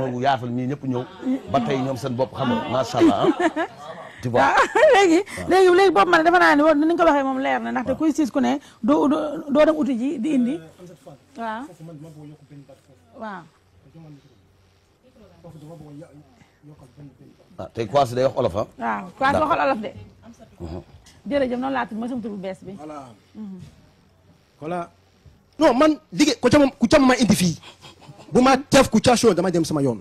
ma yaatal ñii ñëpp ñëw ba tey ñoom seen bopp xam nga macha allah tu vois léegi boobu man dafa naa ne ni nga ko waxee moom leer na ndaxte kuy siis ku ne doo dem uti ji di indi waaw waaw tey quoi si day wax olof waaw quoi si waxal olof de jërëjëf noonu laa tudd ma sama tur bu bees bi voilà non man liggéey Kouthia ma indi fii bu ma def Kouthia show dama dem sama yoon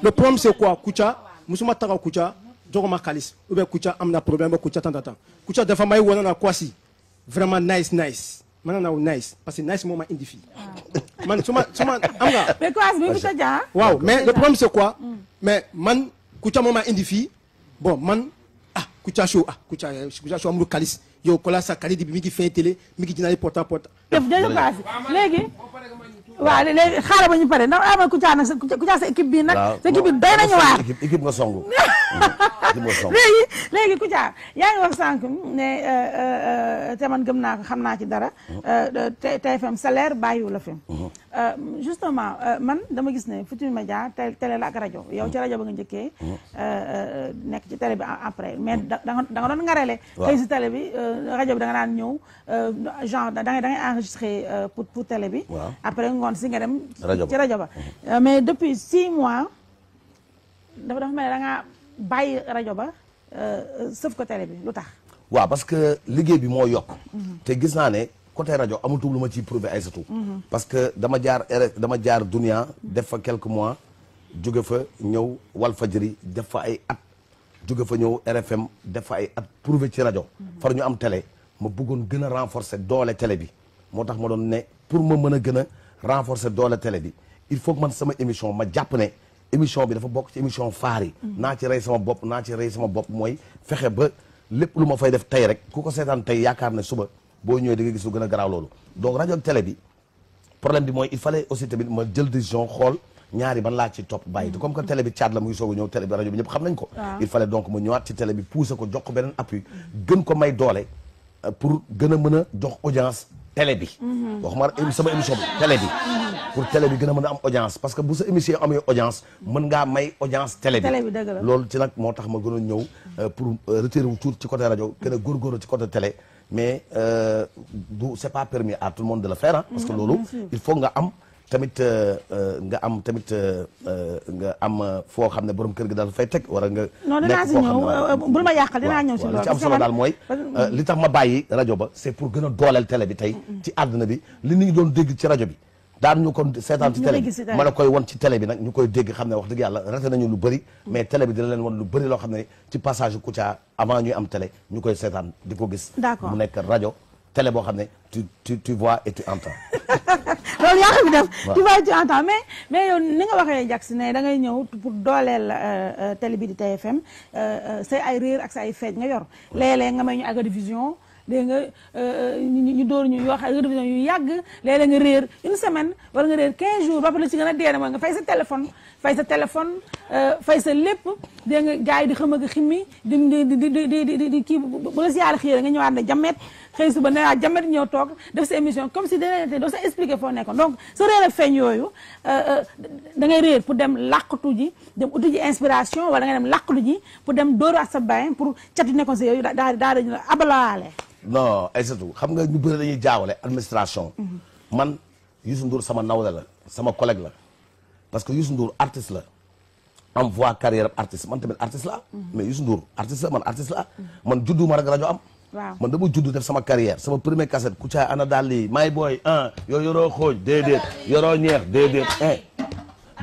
le problème c'est quoi Kouthia musuma taxaw Kouthia joxuma xaalis ou bien Kouthia am na problème ba Kouthia tant Kouthia dafa may wane na quoi si vraiment nice man na nice parce que nice moo ma indi fii man su ma am nga mais quoi bi Kouthia Dia waaw mais le problème c'est quoi mais man Kouthia moo ma indi fii bon man Kouthia show amul xaalis yow kola sa kali di bi mi ngi feeñ télé mi ngi jëndee porte à porte léegi waaw léegi xaaral ba ñu pare ndax ama Kouthia nag Kouthia sa équipe bi nag sa équipe bi doy nañu waar équipe nga songu léegi Kouthia yaa ngi wax sànq ne te man gëm naa ko xam naa ci dara TFM salaire bàyyiwu la fi justement man dama gis ne Futurs Médias télé la ak rajo yow ci rajo ba nga njëkkee nekk ci télé bi après mais da nga doon ngarele xëy si télé bi rajo bi da nga daan ñëw genre da ngay enregistré pour télé bi après ngoon si nga dem ci rajo ba mais depuis 6 mois dafa mel ne da ngaa bàyyi rajo ba sëf ko télé bi lu tax waaw parce que liggéey bi moo yokk te gis naa ne côté rajo amatul lu ma ciy prouver ay satu parce que dama jaar Dunia def fa quelques mois jóge fa ñëw Walfadjri def fa ay at jóge fa ñëw RFM def fa ay at prouver ci rajo far ñu am télé ma bëggoon gën a renforcer doole télé bi moo tax ma doon ne pour ma mën a gën a renforcer doole télé bi il faut que man sama émission ma jàpp ne émission bi dafa bokk ci émission phare yi naa ci rey sama bopp mooy fexe ba lépp lu ma fay def tey rek ku ko seetaan tey yaakaar ne suba boo ñëwee di nga gis lu gën a garaaw loolu donc rajo ak télé bi problème bi mooy il fallait aussi tamit ma jël décision xool ñaari ban laa ci topp bàyyi te comme que télé bi caat la muy soog a ñëw télé bi rajo bi ñëpp xam nañ ko il fallait donc ma ñëwaat ci télé bi pousser ko jox ko beneen appui gën ko may doole pour gën a mën a jox audience télé bi waxuma sama émission bi télé bi pour télé bi gën a mën a am audience parce que bu sa émission amee audience mën ngaa may audience télé bi loolu ci nag moo tax ma gën a ñëw pour retirer wu tuuti ci côté rajo gën a góorgóorlu ci côté télé mais c'est pas permis à tout le monde de le faire parce que loolu il faut nga am tamit nga am foo xam ne borom kër gi daal fay teg wala nga nekk foo xam ne bul ma yàqal dinaa ñëw si loolu li ci am solo daal mooy li tax ma bàyyi rajo ba c'est pour gën a dooleel télé bi tey ci àdduna bi li nit ñi doon dégg ci rajo bi daan ñu ko seetaan ci télé bi ma la koy won ci télé bi nag ñu koy dégg xam ne wax dëgg yàlla rate nañu lu bëri mais télé bi dina leen won lu bëri loo xam ne ci passage Kouthia avant ñuy am télé ñu koy seetaan di ko gis mu nekk rajo télé boo xam ne tu vois et tu entends loolu yaa xam def tu vois et tu entends mais yow ni nga waxee Jax ne da ngay ñëw pour dooleel télé bi di TFM say ay réer ak say ay feeñ nga yor léeg-léeg nga may ñu ak rediffusion dégg nga ñu door ñu yoo xam rediffusion yu yàgg léeg-léeg nga réer une semaine wala nga réer 15 jours ba pare ci gën a dee mooy nga fay sa téléphone fay sa lépp dégg nga gars yi di xam ak ximmi di kii bu la si yàlla xëy nga ñëwaat ne jamet xëy suba ne waa jamet ñëw toog def sa émission comme si dana doo sa expliquer foo nekkoon donc sa réer ak feeñ yooyu da ngay réer pour dem làqatu ji dem uti ji inspiration wala nga dem làqatu ji pour dem dóoru ak sa bain pour catu nekkoon si yooyu daal dañu la abalaale non Aïssatou xam nga ñu bëri dañuy jaawale administration man Youssou Ndour sama nawle la sama collègue la parce que Youssou Ndour artiste la am voix carrière artiste man tamit artiste la mais Youssou Ndour artiste la man artiste la man juddu ma rek rajo am man dama juddu def sama carrière sama premier cassette Kouthia ana daal lii may booy yow yoroo xooj déedéet yoroo ñeex déedéet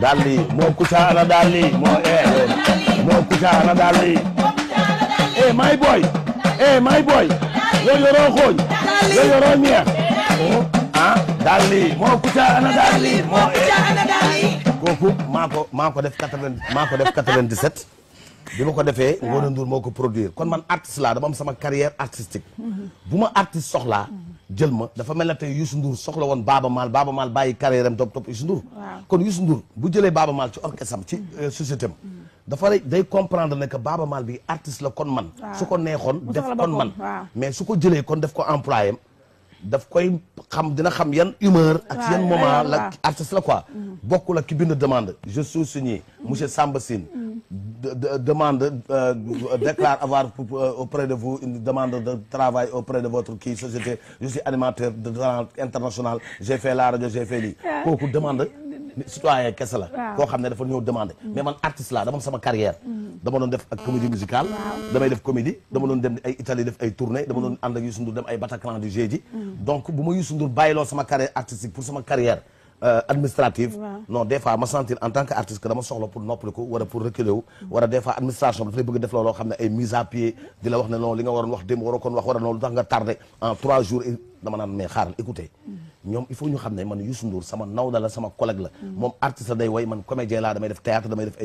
daal lii moo Kouthia ana daal lii moo Kouthia ana daal lii may booy yow yoroo xooj yow yoroo ñeex daal lii moo Kouthia ana daal lii kooku maa ko def 97 bi ma ko defee Ngoné Ndour moo ko produire kon man artiste laa dama am sama carrière artistique bu ma artiste soxlaa jël ma dafa mel na tey Youssou Ndour soxla woon Baaba Maal bàyyi carrière am topp Youssou Ndour kon Youssou Ndour bu jëlee Baaba Maal ci orchestre am ci société am dafa day comprendre ne que Baaba Maal bi artiste la kon man su ko neexoon def kon man mais su ko jëlee kon def ko employé am daf koy xam dina xam yan humeur ak yan moment la artiste la quoi bokkul ak ki bind demande je suis signé monsieur Samba Sine demande déclare avoir auprès de vous une demande de travail auprès de votre kii société je suis animateur de talent international j'ai fait la radio j'ai fait lii kooku demande citoyen kese la koo xam ne dafa ñëw demandé mais man artiste la dama sama carrière dama doon def ak comédie musicale damay def comédie dama doon dem ay Italie def ay tournée dama doon ànd ak Youssou Ndour dem ay Bataclan du Jeudi donc bu ma Youssou Ndour bàyyiloo sama carrière artistique pour sama carrière administrative non des fois ma sentir en tant que artiste que dama soxla pour noppali ko wala pour reculer wu wala des fois administration daf lay bëgg def looloo xam ne ay mise à pied di la wax ne non li nga waroon wax démb waroo kon wax wala noonu lu tax nga tardé en 3 jours dama naan mais xaaral écoutez ñoom il faut ñu xam ne man Youssou Ndour sama nawda la sama collègue la moom artiste la day way man comédien laa damay def théâtre damay def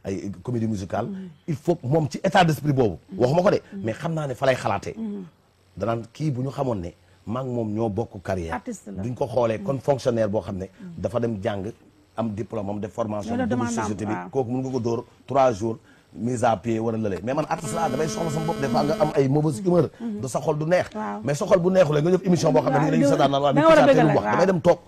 ay comédie musicale il faut moom ci état d'esprit boobu waxuma ko de mais xam naa ne fa lay xalaatee danaan kii bu ñu xamoon ne maa ngi moom ñoo bokk carrière duñ ko xoolee kon fonctionnaire boo xam ne dafa dem jàng am diplôme am def formation dugg société bi kooku mën nga ko dóor 3 jours mise à pied wala lële mais man artiste la damay soxla sama bopp des fois nga am ay mauvaise humeur de sa xol du neex mais sa xol bu neexulee nga def émission boo xam ne ni dañuy seetaan naan waa bi Kouthia wax damay dem toog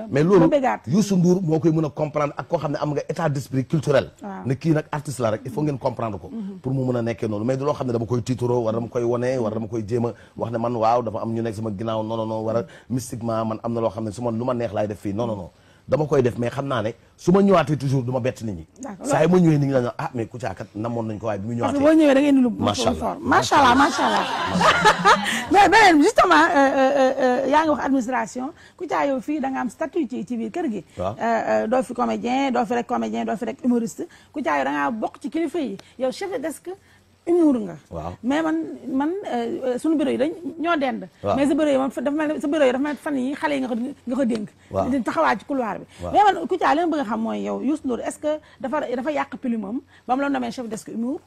mais loolu Youssou Ndour moo koy mën a comprendre ak koo xam ne am nga état d'esprit culturel ne kii nag artiste la rek il faut ngeen comprendre ko pour mu mën a nekkee noonu mais du loo xam ne dama koy tiitaroo wala dama koy wone wala dama koy jéem a wax ne man waaw dafa am ñu nekk sama ginnaaw non non non wala mystiquement man am na loo xam ne su ma lu ma neex laay def fii non non non dama koy def mais xam naa ne su ma ñëwaatee toujours du ma bett nit ñi saa yi ma ñëwee nit ñi la ah mais Kouthia kat namoon nañ ko waaye bi mu ñëwaatee boo ñëwee da ngeen di lu macha allah macha allah mais beneen justement yaa ngi wax administration Kouthia yow fii da nga am statut ci biir kër gi doo fi comédien doo fi rek comédien doo fi rek humoriste Kouthia yow da ngaa bokk ci kilifa yi yow chef de desk humour nga mais man suñu bureau yi dañ ñoo dend mais sa bureau yi moom dafa mel sa bureau yi dafa mel fan yi xale yi nga ko dénk di taxawaa ci couloir bi mais man Kouthia li ma bëgg a xam mooy yow Youssou Ndour est-ce que dafa yàq pilumam ba mu la nommé chef de desk humour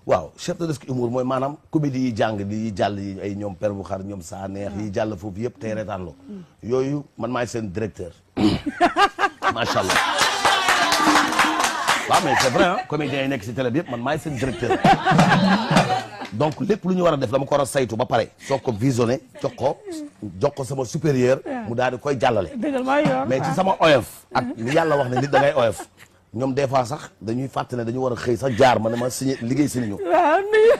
waaw chef de desk humour mooy maanaam comédie yi jàng di jàll yi ay ñoom per bu xar ñoom saa neex yi jàll foofu yëpp tey reetaan loo yooyu man maay seen directeur macha allah waaw mais c'est vrai ah comédiens yi nekk ci télé bi yëpp man maay seen directeur donc lépp lu ñu war a def dama ko war a saytu ba pare soo ko visionné jox ko sama supérieur mu daal di koy jàllale mais ci sama oyof ak li yàlla wax ne nit da ngay oyof ñoom des fois sax dañuy fàtte ne dañu war a xëy sax jaar ma ne ma signé liggéey si ñu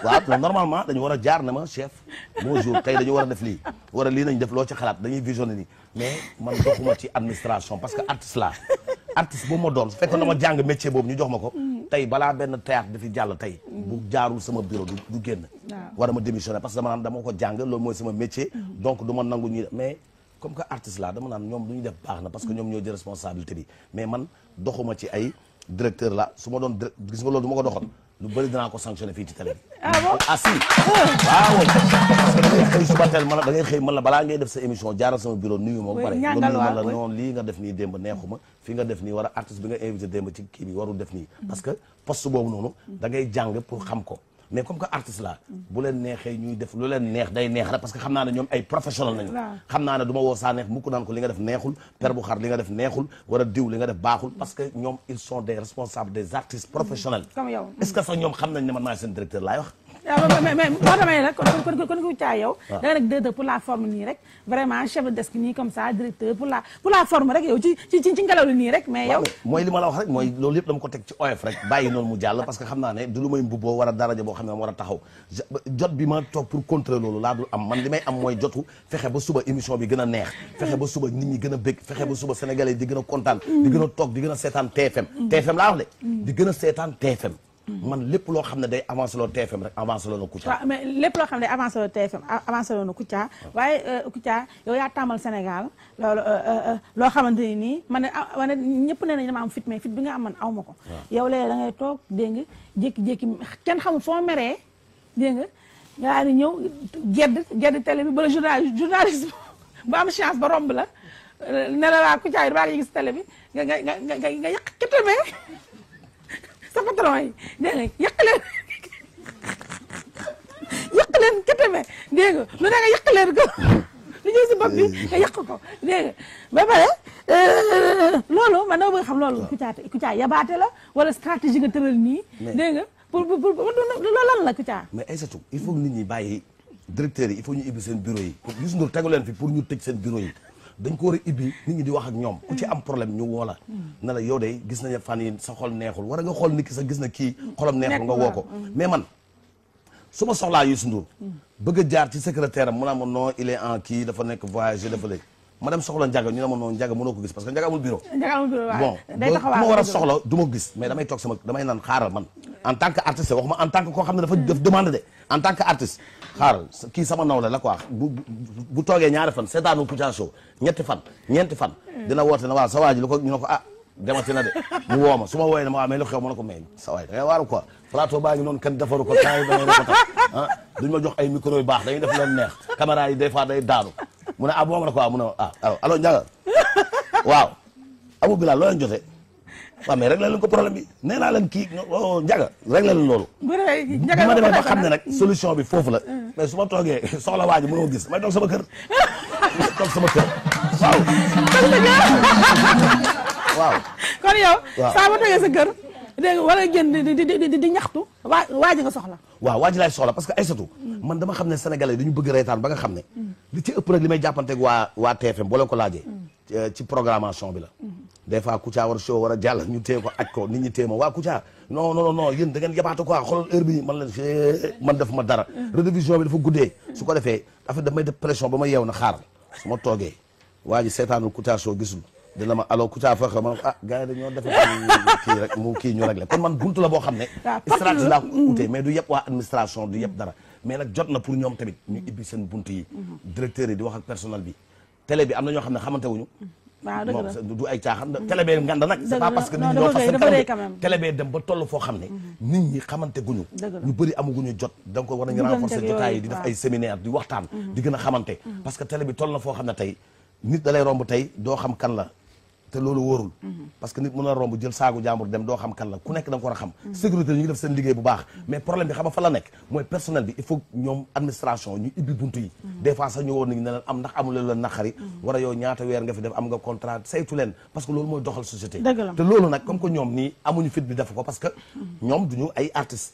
waaw normalement dañu war a jaar ne ma chef bonjour tey dañu war a def lii war a lii nañ def loo ci xalaat dañuy visionné nii mais man doxuma ci administration parce que artiste la artiste boobu ma doon su fekkoon dama jàng métier boobu ñu jox ma ko tey balaa benn théâtre dafi jàll tey bu jaarul sama bureau du génn war a ma démissionner parce que dama naan dama ko jàng loolu mooy sama métier donc du ma nangu ñuy mais comme que artiste la dama naan ñoom lu ñu def baax na parce que ñoom ñoo jël responsabilité bi mais man doxuma ci ay directeur la su ma doon gis nga loolu du ma ko doxal lu bëri dinaa ko sanctionné fii ci télé bi ah si waaw parce que da ngay xëy suba teel man la da ngay xëy man la balaa ngay def sa émission jaaral sama bureau nuyu ma ba pare nga nuyu ma la noonu lii nga def nii démb neexuma fi nga def nii war a artiste bi nga invité démb ci kii bi warul def nii parce que poste boobu noonu da ngay jàng pour xam ko mais comme que artiste la bu leen neexee ñuy def lu leen neex day neex rek parce que xam naa ne ñoom ay professionnel nañu xam naa ne du ma woo saa neex mukk naan ko li nga def neexul per bu xar li nga def neexul wala diw li nga def baaxul parce que ñoom ils sont des responsables des artistes professionnels comme yow est-ce que sax ñoom xam nañ ne man maay seen directeur laay wax mais moo tamay rek kon Kouthia yow da nga rek directeur pour la forme nii rek vraiment chef de desk nii comme ça directeur pour la forme rek yow ci ngelaw li nii rek mais yow mooy li ma la wax rek mooy loolu yëpp dama ko teg ci oyof rek bàyyi noonu mu jàll parce que xam naa ne du lu may mbubboo war a daraja boo xam ne ma war a taxaw jot bi ma toog pour contrer loolu laa dul am man li may am mooy jotu fexe ba suba émission bi gën a neex fexe ba suba nit ñi gën a bëgg fexe ba suba sénégalais di gën a kontaan di gën a toog di gën a seetaan TFM laa wax de di gën a seetaan TFM man lépp loo xam ne day avancé loo TFM rek avancé loo na Kouthia. waaw mais lépp loo xam ne day avancé loo TFM avancé loo na Kouthia waaye Kouthia yow yaa tàmmal Sénégal loolu loo xamante ni nii man ne ñëpp nee nañ dama am fit mais fit bi nga am man aw ma ko. yow léegi da ngay toog dégg nga jékki-jékki kenn xamul foo meree dégg nga nga di ñëw gedd télé bi ba journaliste bu am chance ba romb la ne la waa Kouthia yi damaa ngi gis télé bi nga yàq kétamee. sa patron yi dégg nga yàq leen kétame dégg nga lu ne nga yàq leen ko lu ñëw si bopp bi nga yàq ko dégg nga ba pare loolu man dama bëgg xam loolu Kouthia yabaate la wala stratégie nga tëral nii dégg nga pour loolu lan la Kouthia mais Aïssatou il faut que nit ñi bàyyi directeurs yi il faut ñu ibbi seen bureau yi pour Youssou Ndour tegu leen fi pour ñu tëj seen bureau yi dañ ko war a ibbi nit ñi di wax ak ñoom ku ci am problème ñu woo la ne la yow de gis nañu fan yi sa xol neexul war a nga xool nit ki sa gis na kii xolam neexul nga woo ko mais man su ma soxlaa Youssou Ndour bëgg a jaar ci secrétaire am mu ne ma non il est en kii dafa nekk voyagé dafa léegi ma dem soxla Ndiaga ñu ne ma non Ndiaga mënoo ko gis parce que Ndiaga amul bureau bon ma war a soxla du ma gis mais damay toog sama damay naan xaaral man en tant que artiste waxuma en tant que koo xam ne dafa def demande de en tant que artiste xaaral kii sama nawle la quoi bu toogee ñaari fan seetaanu Kouthia Show ñetti fan ñeenti fan dina woote ne waaw sa waa ji lu ko ñu ne ko ah demati na de mu woo ma su ma wooyee ne ma waaw mais lu xew ma ne ko mais sa waay da ngay waaru quoi plateau baa ngi noonu kenn defaru ko temps yi da ngay répété ah duñ ma jox ay micro yu baax dañuy def leen neex caméra yi des fois day daanu mu ne ah boo ma ne ko waaw mu ne ah allo Ndiaga waaw Abou Bilal loo leen jotee waaw mais réglé leen ko problème bi nee naa leen kii Ndiaga réglé leen loolu bi ma demee ba xam ne nag solution bi foofu la mais su ma toogee soxla waa ji mënoo gis may toog sama kër toog sama kër waaw kon yow saa ba toogee sa kër dégg nga wala génn di ñaxtu waa ji nga soxla waaw waa ji laay soxla parce que Aïssatou man dama xam ne sénégalais dañu bëgg reetaan ba nga xam ne li ci ëpp rek li may jàppanteeg waa TFM boo leen ko laajee ci programmation bi la des fois Kouthia war a show war a jàll ñu téye ko aj ko nit ñi téye ma waa Kouthia non yéen da ngeen yabaatu quoi xoolal heure bi man def ma dara rediffusion bi dafa guddee su ko defee affaire damay def pression ba ma yeew na xaar su ma toogee waa ji seetaanul Kouthia Show gisul dina ma allo Kouthia fa ma gars yi dañoo defe kii rek mu kii ñu réglé kon man buntu la boo xam ne stratégie laa ko utee mais du yëpp waa administration du yëpp dara mais nag jot na pour ñoom tamit ñu ibbi seen buntu yi directeur yi di wax ak personnel bi télé bi am na ñoo xam ne xamante wuñu waaw dëgg la du ay caaxaan télé bee nganda nag c'est pas parce que nit ñi ñoo fas seen kanam télé bee dem ba toll foo xam ne nit ñi xamante guñu ñu bëri amaguñu jot donc war nañu renforcer jotaay yi di def ay séminaire di waxtaan di gën a xamante parce que télé bi toll na foo xam ne tey nit da lay romb tey doo xam kan la te loolu wóorul parce que nit mën a romb jël saagu jàmbur dem doo xam kan la ku nekk da nga ko war a xam sécurité ñu ngi def seen liggéey bu baax mais problème bi xam nga fa la nekk mooy personnel bi il faut ñoom administration ñu ibbi buntu yi des fois sax ñu woon nañu ne leen am ndax amul leen naqari war a yow ñaata weer nga fi def am nga contrat saytu leen parce que loolu mooy doxal société te loolu nag comme que ñoom nii amuñu fit bi def ko parce que ñoom duñu ay artistes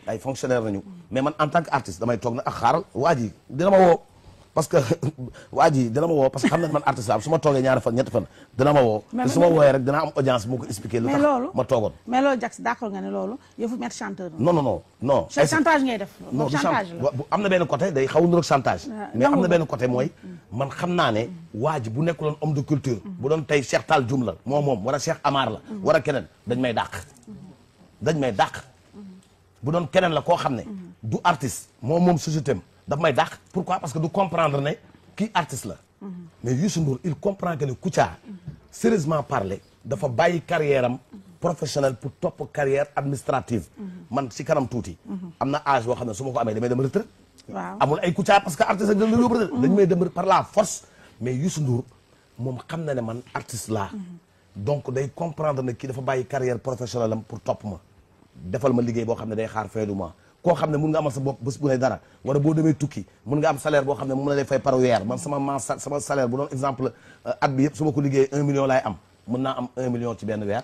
ay fonctionnaire nañu mais man en tant que artiste damay toog na ak xaaral waa ji dina ma woo parce que waa ji dina ma woo parce que xam na man artiste la su ma toogee ñaari fan ñetti fan dina ma woo te su ma wooyee rek dina am audience moo ko expliquer lu tax ma toogoon mais loolu Jax d'accord nga ne loolu yëfu mettre chanteur non chantage ngay def non chantage la am na benn côté day xaw a niroog chantage mais am na benn côté mooy man xam naa ne waa ji bu nekkuloon homme de culture bu doon tey Cheikh Tall Dioum la moom wala Cheikh Amar la wala keneen dañ may dàq bu doon keneen la koo xam ne du artiste moom société am daf may dàq pourquoi parce que du comprendre ne kii artiste la mais Youssou Ndour il comprend que ne Kouthia sérieusement parler dafa bàyyi carrière am professionnelle pour topp carrière administrative man si kanam tuuti am na âge boo xam ne su ma ko amee damay dem retraite amul ay Kouthia parce que artiste ak dañ la yóbbu retraite dañu may dem par la force mais Youssou Ndour moom xam na ne man artiste laa donc day comprendre ne kii dafa bàyyi carrière professionnelle am pour topp ma defal ma liggéey boo xam ne day xaar fin du mois koo xam ne mun nga amal sa bopp bés bu ne dara wala boo demee tukki mun nga am salaire boo xam ne moom la lay fay par weer man sama salaire bu doon exemple at bi yëpp su ma ko liggéey 1 million laay am mun naa am 1 million ci benn weer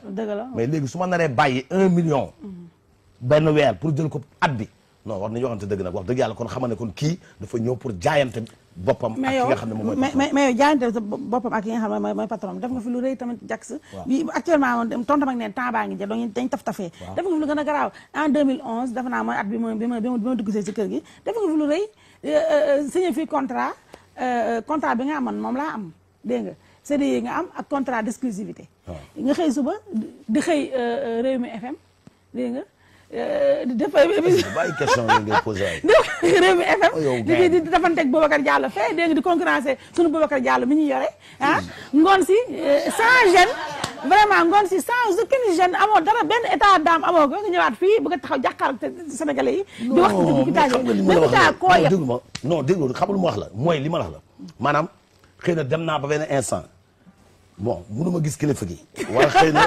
mais léegi su ma naree bàyyi 1 million benn weer pour jël ko at bi non war nañu waxante dëgg nag wax dëgg yàlla kon xamal ne kon kii dafa ñëw pour jaayante boppam ak ki nga xam ne moom mooy mais yow jaayante sa boppam ak ki nga xam ne mooy patron def nga fi lu rëy tamit Jax bi actuellement moom tontam ak neen temps baa ngi jël donc dañ taf-tafee def nga fi lu gën a garaaw en 2011 dafa naa mooy at bi ma dugg see ci kër gi def nga fi lu rëy signé fii contrat bi nga amoon moom laa am dégg nga CDI nga am ak contrat d'exclusivité nga xëy suba di xëy Rewmi FM dégg nga def bàyyi question yi ngay posé Rewmi FM di defanteeg Boubacar Diallo fee dégg nga di concurrencer sunu Boubacar Diallo mi ñu yore ngoon si sans gêne vraiment ngoon si sans aucune gêne amoo dara benn état d'âme amoo ko nga ñëwaat fii bëgg a taxaw jàkkaarloog Sénégalais yi di wax non dégg xamul ma wax la mooy li ma wax la maanaam xëy na dem naa ba benn instant bon mënuma gis kilifa gi wala xëy na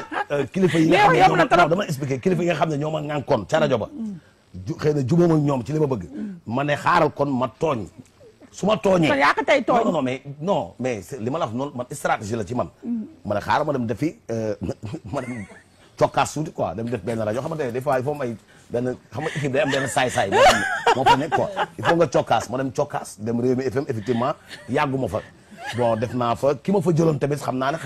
kilifa yi nga xam ne dama expliqué kilifa yi nga xam ne ñoo ma ŋànkoon ca rajo ba xëy na jubóom ak ñoom ci li ma bëgg ma ne xaaral kon ma tooñ su ma tooñee kon yaa ko tey tooñ non mais li ma la wax noonu man stratégie la ci man ma ne xaaral ma dem defi ma dem cokkaas suuti quoi dem def benn rajo xamante ne des fois il faut may benn xam nga équipe day am benn saay-saay boo xam ne moo fa nekk quoi il faut nga cokkaas ma dem cokkaas dem Rewmi FM effectivement yàgguma fa bon def naa fa ki ma fa jëloon tamit xam naa ne